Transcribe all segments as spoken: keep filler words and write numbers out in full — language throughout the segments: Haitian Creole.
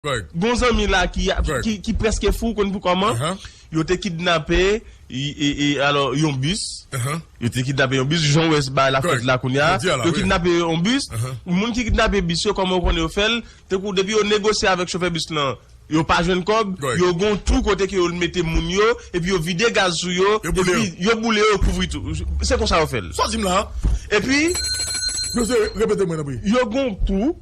Gon zanmi la ki, ki, ki prèske fou, konn pou kòman? Yo te kidnape, e, e, e, alò, yon bis. Yo te kidnape yon bis, jan w wè bagay la fèt la kounye a. Yo kidnape yon bis. Moun ki kidnape bis yo, kòman w konnen yo fè l? Tankou depi yo negosye avèk chofè bis lan, yo pa jwenn kòb, yo gon twou kote ke yo mete moun yo, epi yo vide gaz sou yo, epi yo boule yo, yo kouvri tou. Se konsa yo fè l. Sa w di m la? Epi, yo se repete mwen, tanpri. Yo gon twou,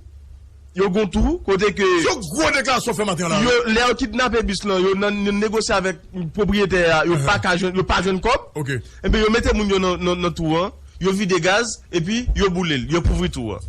yo gon twou kote ke yo gwo deklarasyon fè maten la. Yo, lè yo kidnape bis lan, yo nan, nan negosye avèk pwopriyetè a, yo pa ka jwenn, yo pa jwenn kòb. Ebyen, yo mete moun yo nan, nan, nan twou an, yo vide gaz, epi yo boule l, yo kouvri twou an.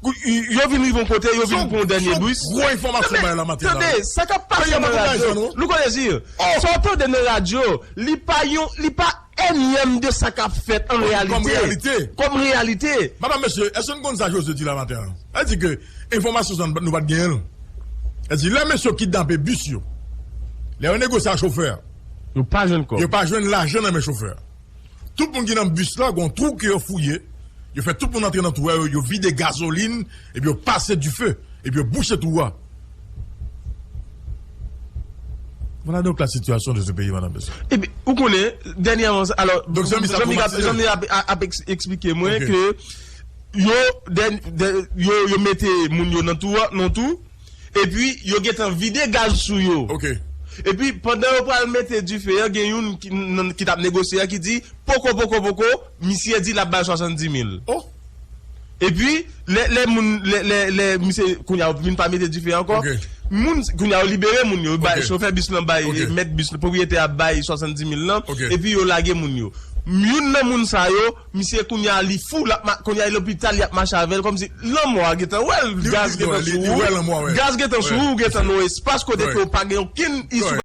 Yo vin rive yon kote, yo vin pran yon dènye bis. Gwo enfòmasyon bay la maten la. Tande, sa k ap pase nan radyo. Louko Désir, sa w tande nan radyo, li pa yon, li pa enyèm de sa k ap fèt an reyalite. Kòm reyalite. Kòm reyalite. Madanm, mesye, èske n konn sa José di la maten an? Sa di ke enfòmasyon sa nou pa t genyen l. Sa di lè mesye yo kidnape bis yo, lè yo negosye ak chofè a, yo pa jwenn kòb. Yo pa jwenn lajan nan men chofè a. Tout moun ki nan bis la, gon twou ke yo fouye. Yo fè tout moun antre nan twou a, yo, yo vide gazolin, epi yo pase dife, epi yo bouche twou a. Voilà donc la situation de ce pays, madame Besson. Epi, ou konnen, dènyèman, alò, zanmi ap, zanmi ap, ap eks-, eksplike mwen ke yo, dèn-, dè-, yo, yo mete moun yo nan twou a, nan twou, epi yo gentan vide gaz sou yo. Epi, pandan yo pral mete dife a, gen youn ki, nan, ki t ap negosye a ki di, poko, poko, poko, misye di l ap bay swasanndiz mil. Epi, lè, lè moun, lè, lè, lè misye, kounye a, yo vin pa mete dife ankò. Moun, kounye a, yo libere moun yo, yo bay, chofè bis lan bay, mèt bis, pwopriyetè a bay swasanndiz mil lan, epi yo lage moun yo. Youn nan moun sa yo, misye kounye a li fou, l ap ma-, kounye a lopital, y ap mache avè l, kòmsi lanmò a gentan wè l, gaz gentan sou ou, gaz gentan sou ou, ou gentan nan yon espas kote ke w pa gen okenn isi.